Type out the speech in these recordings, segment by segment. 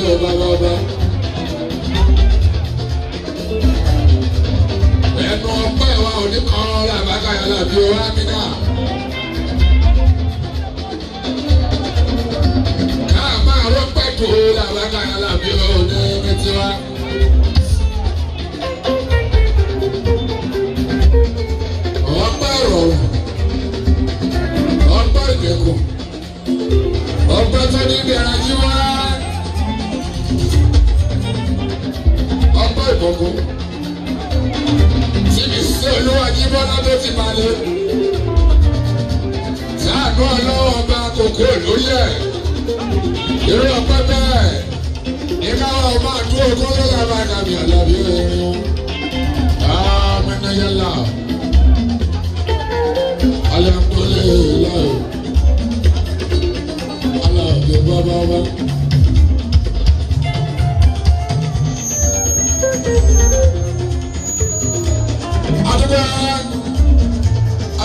Bàbá ọba. Ẹnu ọpẹ́ wa ò ní kọ́ làbákà yàrá bí o wá mí náà. Ká máa rọ́pẹ́ tó làbákà yàrá bí o ní ní tiwa. Ọpẹ́ ìrọ̀rùn, ọpẹ́ ìdẹ̀kùn, ọpẹ́ tó ní ìdẹ̀ra jí wá, ọpẹ́ ìbùkún síbi sí olúwa jíbọ́lá tó ti balẹ̀. Sáànù ọlọ́wọ́ bá kókó lórí ẹ̀. Irú ọpẹ́ bẹ́ẹ̀ ní káwọn máa dúró kó ló lábá kàmì àlàbí orin. Àmín yálà. Alhamdulillah. Aláàbí bàbá wa. Adúgbò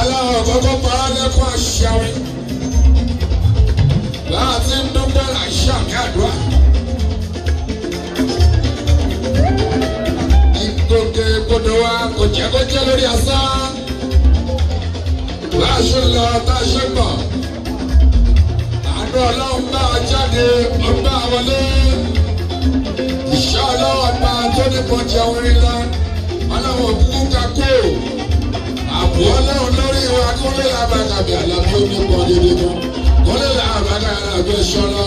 aláwọ̀ kọ́kọ́ para lẹ́kọ́ àṣàwí. Láti ń dúpẹ́ àṣàmì àdúrà. Ìgbòkè gbòdò wa kò jẹ́ kó jẹ́ lórí asán. Bá a ṣe lọ tá a ṣe bọ̀. Àánú Ọlọ́run bá a jáde, ọgbà wọlé. Ìṣọ́ Ọlọ́run bá a tó nípọn jẹun rí lọ. Ọlọ́run òkúkú ká kó. Àbò Ọlọ́run lórí wa kólé làbàkàbí àlàbí onípọn gidi gan. Kólé làbàkà àlàbí ṣọlọ.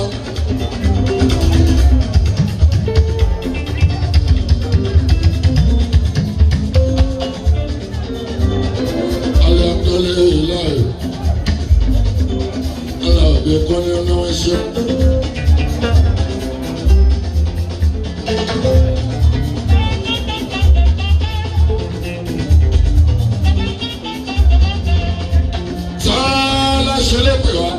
Alhamdulillah. Aláàbí kọ́ni ọlọ́wọ́ ṣe. Tọ́lá ṣe ló pè wá.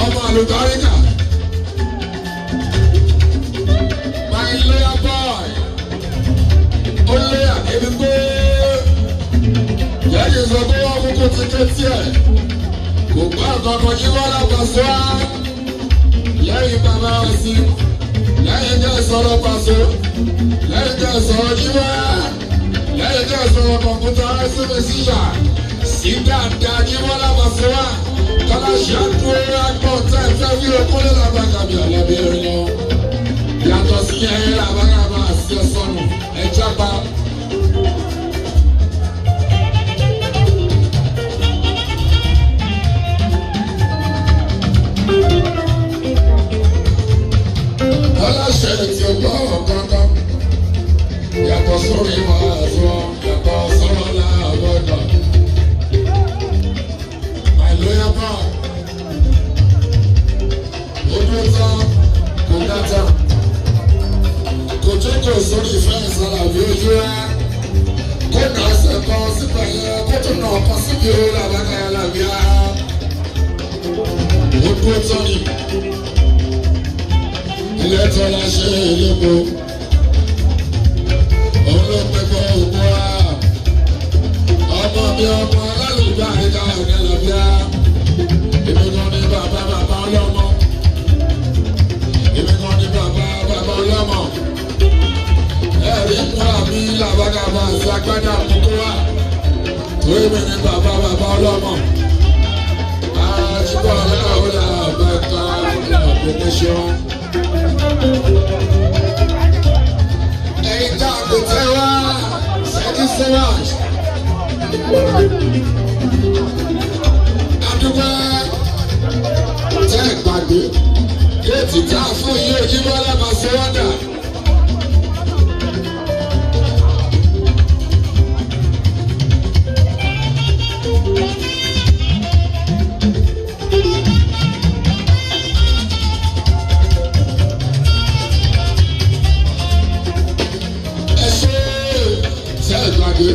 Ọmọ àlùbáríkà. My lawyer boy. Ó lé àdébí pé lẹ́yìn sọ pé wọ́n kúkú ti ké tiẹ̀. Kò gbọ́ nǹkan kan kí wọ́n lọ́kọ̀ sí wá. Lẹ́yìn bàbá wa sí. Lẹ́yìn jẹ́ sọ̀rọ̀ pàṣẹ. Lẹ́yìn jẹ́ sọ̀rọ̀ jí wá. Lẹ́yìn jẹ́ sọ̀rọ̀ kọ̀ǹpútà ẹ̀sìnmi síyà. Sí dáadáa kí wọ́n lọ́kọ̀ sí wá. Tọ́lá ṣe àdúró agbọ̀n tẹ́ ẹ fẹ́ wí okúnlé làbàkàbí àlọ́bí erin lọ. Yàtọ̀ sí ẹyẹ làbàkàbà sí ẹsọ̀nù ẹ̀jápa. Ọlọ́ṣẹ́ tí ó gbọ́ kankan. Yàtọ̀ sórí wàásù, yàtọ̀ sọ́rọ̀ làbọ̀dọ̀. My lawyer boy. Ojú tán kò dáta. Kò jókòó sórí fẹ́ǹsì àlàbí ojú rẹ̀. Kó nà ọ̀sẹ̀ kan síbẹ̀ yẹn, kó tún nà ọ̀kan síbi ó làbákà làbí á. Ojú tán ni. Ilé tọ́lá ṣe elépo. Òun ló pẹ́ fọ́ òkú wa. Ọmọ mi ọmọ alálùbá àríkà ọ̀gá làbíà. Èmi kan ní bàbá bàbá ọlọ́mọ. Èmi kan ní bàbá bàbá ọlọ́mọ. Ẹ̀rí múra mi làbákàbà àti agbádá àkókò wa. Torí mi ní bàbá bàbá ọlọ́mọ. Àjùbọ̀ ọlọ́run làbàkà làbẹ̀kẹ̀ ṣe wọn. Ẹ̀yin tá a kò tẹ́ wá, thank you so much. Adúgbò tẹ́ ẹ̀ gbàgbé. Géètì tá a fún yín Òjìbọ́lá máa ṣe wọ́dà. Ẹ ṣe tẹ́ ẹ̀ gbàgbé.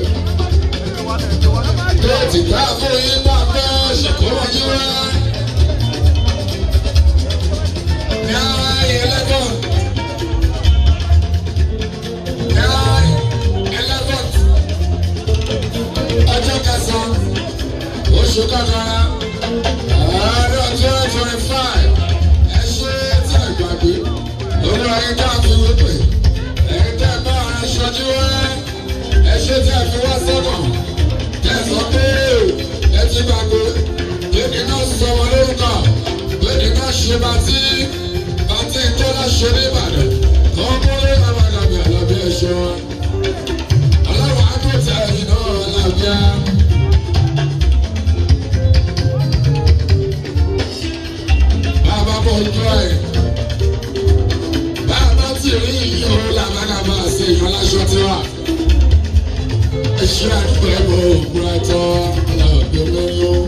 Géètì tá a fún yín bá fẹ́ ṣèkóró yín wá. 9/11. 9/11. Ọjọ́ kẹsàn-án, oṣù kọkànlá, ọdún 2025. Ẹ Ẹ̀yin tá a fi wípé ẹ̀yin tẹ́ ẹ bá ara ṣojú wá, ẹ ṣe tí a fi wá sọ́kàn tẹ́ ẹ sọ pé ẹ ti gbàgbé lẹ́ni náà sọ wọn lórúkọ, lẹ́ni náà ṣe bàtí bàtí tọ́lá ṣe ní Ìbàdàn kọ́ kólé abàgàbì àlàbí ẹ ṣe wọn. Ọlọ́run á tó tẹ ẹ̀yin náà làbíà. Bàbá bọ̀ ojú ẹ̀ bàbá tí rí ìyọ̀ làbàgàbà ṣe ìyọ̀ láṣọ tiwa. Ẹ ṣe àdúgbò ẹ̀ bọ̀ òkúra tọ́ alábí olóyún.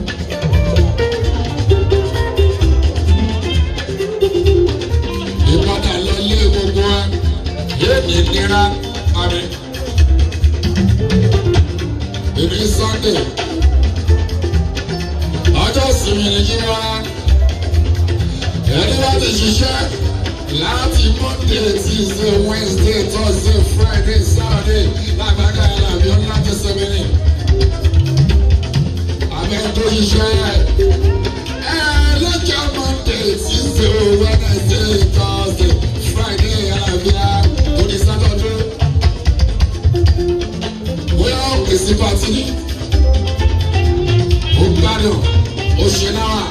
Ìpadà lọ lé gbogbo wa yóò ní nira àmì. Èmi Sunday ọjọ́ ìsinmi ni yí wá. Ẹni bá ti ṣiṣẹ́ láti Monday, Tuesday, Wednesday, Thursday, Friday, Saturday lágbàgà àlàbí ọ̀nà láti sinmi ni. Àbẹ̀ tó ṣiṣẹ́ ẹ lọ́jọ́ Monday, Tuesday, Wednesday, Thursday, Friday àlàbíà tó di Saturday. Bóyá ó pèsè party ni, ó gbádùn, ó ṣe náà.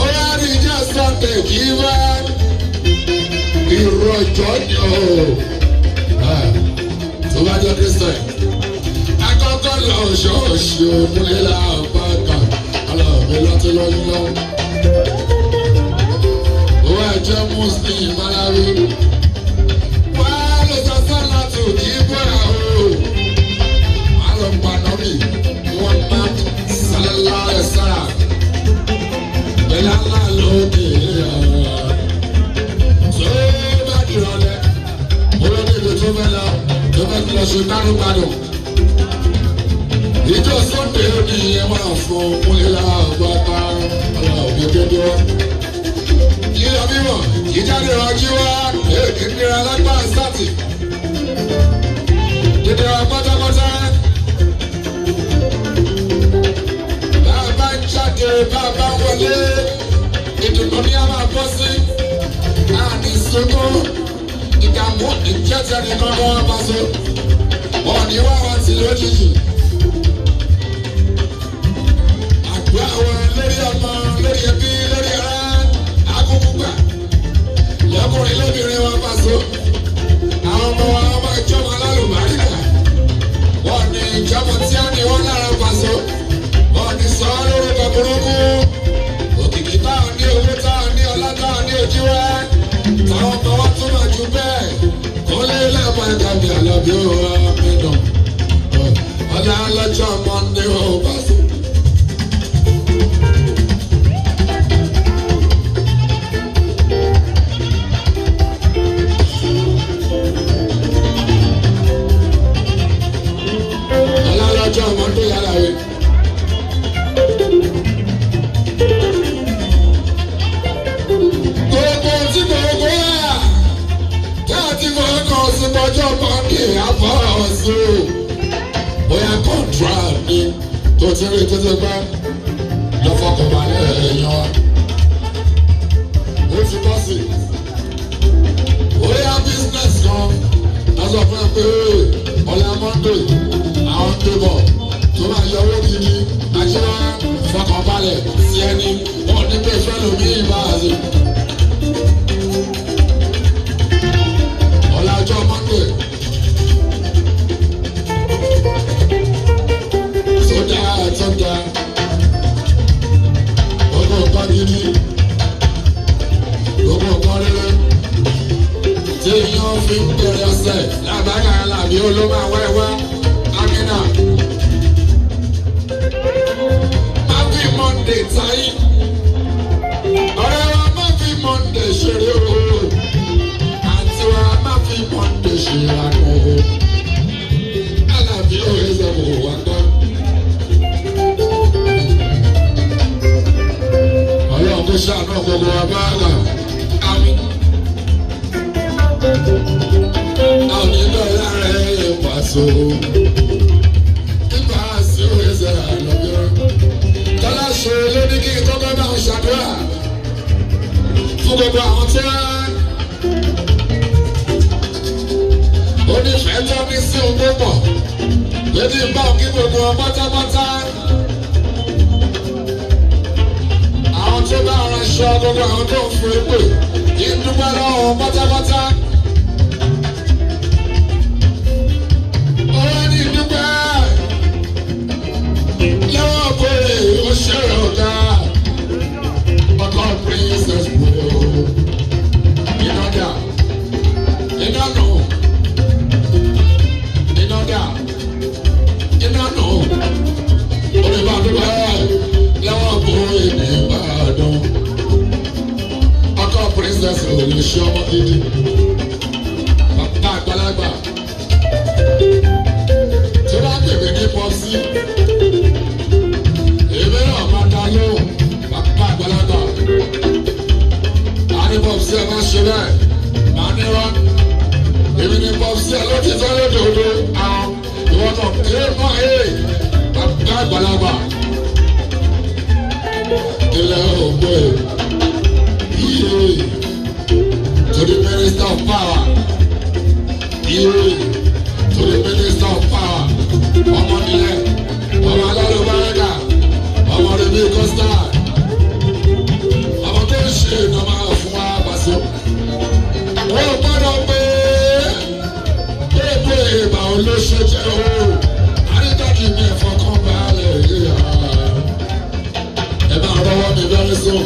Ó wá rí ìjọ Sunday kì í wá ìrọ̀jọ́ ni o. Tó bá jẹ́ Christian. Akọ́kọ́ lọ ṣọ́ọ̀ṣì òmùlélà àpáta aláàbẹ̀ láti lọ́yún lọ́wọ́. Ó wá jẹ́ Muslim aláwí. Wá lọ sọ́sọ́ láti òkè bọ́ra o. Má lọ pa nọ́bì Muhammad sallallahu alaihi wasallam. Bẹ́lá ńlá lóde ẹ̀. Tó bá dìrọ̀lẹ́, mo lọ ní ibi tó fẹ́ lọ, tó fẹ́ lọ ṣe gbádùngbádùn. Ìjọ Sunday ó ní ẹ máa fún Múlẹ́lá àgbàtà aláàbí dédé. Yíyọ bímọ, ìjáde ọjí wá, èdè nira lágbára sátì. Dédé wa pátápátá. Bàbá ń jáde, bàbá ń wọlé, ìdùnnú ni a máa bọ́ sí. Àní sunkún, ìdààmú ìjẹ́tẹ̀ nìkan ló wá bá so. Ọ̀ní wá wá sí lójijì. Àdúrà wa lórí ọmọ, lórí ẹbí, lórí ará, akúkú gbà. Lọ́kùnrin lóbìnrin wa bá so. Àwọn ọmọ wa wọ́n máa jọmọ alálùbáríkà. Wọ́n ní ìjọba tí a ní wọ́n lára bá so. Wọ́n ní sọ ọ́ lórúkọ burúkú. Òkìkí táwọn ní owó táwọn ní ọlá táwọn ní ojú wa. Táwọn ọmọ wa tún máa ju bẹ́ẹ̀. Kó lé lẹ́bàá ìdàbí àlọ́bí ó wá mí nà. Ọlá lọ́jọ́ Mọ́ndé ó bá so. Ọlá lọ́jọ́ Mọ́ndé yàrá rẹ̀. Gbogbo tí gbogbo wà tá a ti fọkàn sí ọjọ́ Mọ́ndé àfọwọ́sí o. Bóyá contract ni tó ti rí títí pẹ́ lọ́fọkànbalẹ̀ èèyàn wa. Ó ti bọ́ sí. Bóyá business kan lọ́sọ̀ fún ẹ pé ọ̀la Monday àwọn ń débọ̀ tó máa yọ owó gidi àṣírá fọkànbalẹ̀ sí ẹni wọn ní pé fẹ́ lómi ìbáraṣe. Ọ̀la ọjọ́ Monday. Sódà sódà gbogbo nǹkan gidi gbogbo nǹkan rere tí èèyàn fi ń bẹ̀rẹ̀ ọ̀sẹ̀ lábàgà làbí olóma wẹ́wẹ́ amínà. Má fi Monday táyì ọ̀rẹ́ wa, má fi Monday ṣeré o, àǹtí wa, má fi Monday ṣe àná o, alábí òye sọ̀rọ̀ wà gbọ́. Ọlọ́run kó ṣàánú gbogbo wa bá wà. Àmín. Àwọn onídọ̀ọ́lá rẹ̀ pàṣẹ. Nípa sí òye sọ̀rọ̀ àlọ́bíọ́. Tọ́lá ṣe lóní kí n kọ́kọ́ máa ń ṣàdúrà fún gbogbo àwọn tí wọ́n Ìfẹ́ tó ní sí ohun tó pọ̀. Lédi bá kí gbogbo wọn pátápátá. Àwọn tó bá ara ṣọ gbogbo àwọn tó ń fún ipò kí n dúpẹ́ lọ́wọ́ wọn pátápátá. Ọwọ́ ní dúpẹ́ lọ́wọ́ pé ó ṣe ọ̀gá ọkọ̀ princess bò iná dà, iná nù, iná dà, iná nù. Olùbàdúgbà lọ́wọ́ bó èdè Ìbàdàn. Ọkọ̀ princess ò lè ṣe ọmọ gidi. Bàbá àgbàlagbà tí wọ́n pè mí ní pọ́sí. Èmi náà máa dá lóhùn bàbá àgbàlagbà. A ní pọ́sí ẹ máa ṣe bẹ́ẹ̀, máa ní rán. Èmi ní pọ́sí ẹ lótìtọ́ lódodo àwọn ìwọ́n náà kéré mọ́ ẹ̀ bàbá àgbàlagbà. Ilẹ̀ ògbó iye to the minister of power, iye to the minister of power. Ọmọ nílẹ̀, ọmọ alálùbáríkà, ọmọ rẹ̀ bíi kọ́sítà, ọmọ tó ń ṣe ìnáwó fún wa pàṣẹ. Wọ́n gbọ́dọ̀ pé pé ìbà olóṣè jẹ́ o, àrídájú mi ẹ̀fọ́ kan balẹ̀ yíyá. Ẹ máa rọwọ́ mi very soon.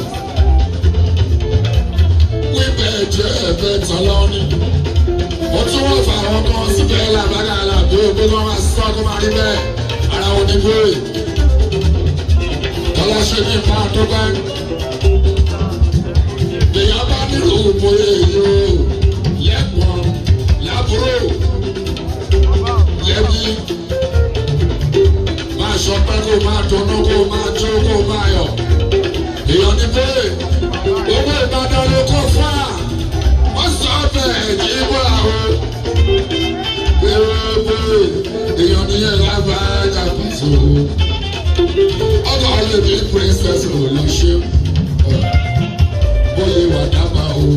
Wípé jẹ́ ẹ̀fẹ́ tán lọ́ní. Ó tún wọ́n fà àwọn kan síbẹ̀ làbágà làbí ògbó kan máa sọ kó máa rí bẹ́ẹ̀. Ara wọn ní bóyè. Tọ́lá ṣe ní ipa tó bá. Lèyàn bá nílò bóyè yìí o. Lẹ́gbọ̀n, lábúrò, lẹ́bí. Máa ṣọpẹ́ kó máa dunnú kó máa jó kó máa yọ̀. Èèyàn ní bóyè. Owó Ìbàdàn ló kó fún wa. Wọ́n sọ bẹ́ẹ̀ jí wá o. Bóyè èèyàn níyẹn lábàájà pàṣẹ. Ọkọ̀ lè ní princess ò lọ ṣe. Bóyè wà dábàá o.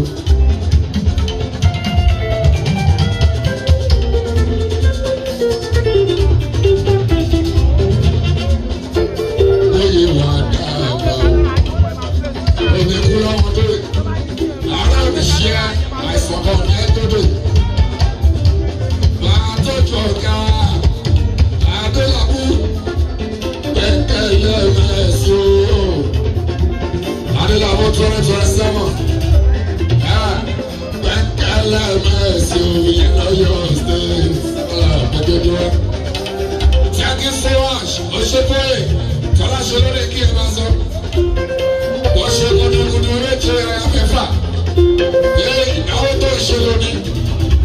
Bóyè wà dábàá o. Omi kú lọ́wọ́ tó lè. Ara mi ṣe àìsàn kan ní ẹ́tọ́dọ̀. Máa tọ́jú ọ̀gá Adélabú. Kẹ̀kẹ́ ilé ẹ̀sìn o. Adélabú 2027. Kẹ̀kẹ́ ilé ẹ̀sìn o. Yẹn lọ́yọ̀ state. Ọ̀làpẹ̀jọ́jọ́. Thank you so much. O ṣe pé Tọ́lá ṣe lórí kí ẹ máa sọ. Wọ́n ṣe gudugudu méje mẹ́fà. Ní ìnáwó tó ń ṣe lónìí,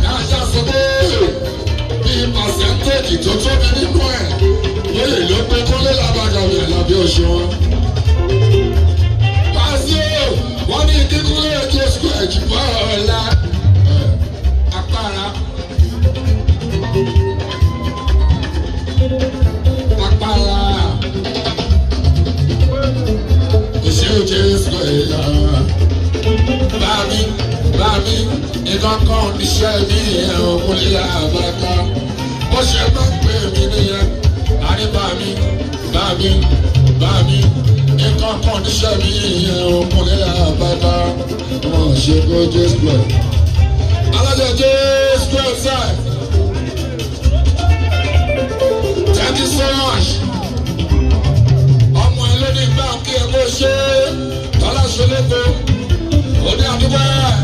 káàṣà sọ pé bí pàṣẹ́ntéèjì tó tóbi nínú ẹ̀ lóye ló pé kólé lábàgàwé àlàbí òṣùwọ̀n. Pàṣẹ wọ́n ní kíkúnlé ètò square jù bọ́ ọ̀la apára. Apára. Òṣèré Jésù ẹ̀yà. Bámi, bámi, ìkankan oníṣẹ́ mi ẹ̀ òkúlẹ̀ àbáká. Bó ṣe máa ń pè mí nìyẹn. Àní bámi, bámi, bámi, ìkankan oníṣẹ́ mi ẹ̀ òkúlẹ̀ àbáká. Wọ́n ṣe kó Jésù ẹ̀. Alájọ Jésù ẹ̀ sáà. Thank you so much. Ọmọ ẹ ló ní gbà kí ẹ kó ṣe é. Tọ́lá ṣoléko. Ó ní àdúgbò ẹ̀.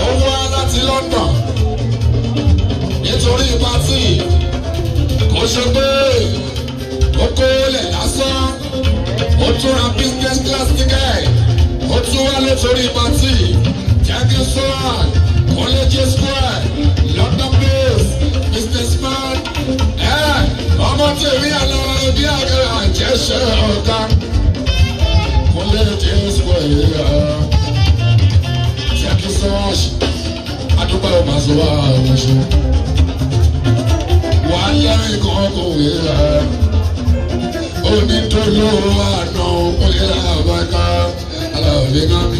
Ó wá láti London. Nítorí pátì. Kò ṣe pé ó kó lẹ̀ lásán. Ó tún ra business class ticket. Ó tún wá nítorí pátì. Thank you so much. College Square, London based businessman. Ọmọ tèmi àlọ́ bí àgbẹ̀ àjẹsẹ̀ ọ̀gá. College Square. Thank you so much. Adúpẹ́ ò máa sọ wá àwọn ṣe. Wà á lẹ́rìn kan kò wé rẹ̀. Onítòlówó àná òkúlẹ̀ àbáká. Aláwọ̀ lè ká mi.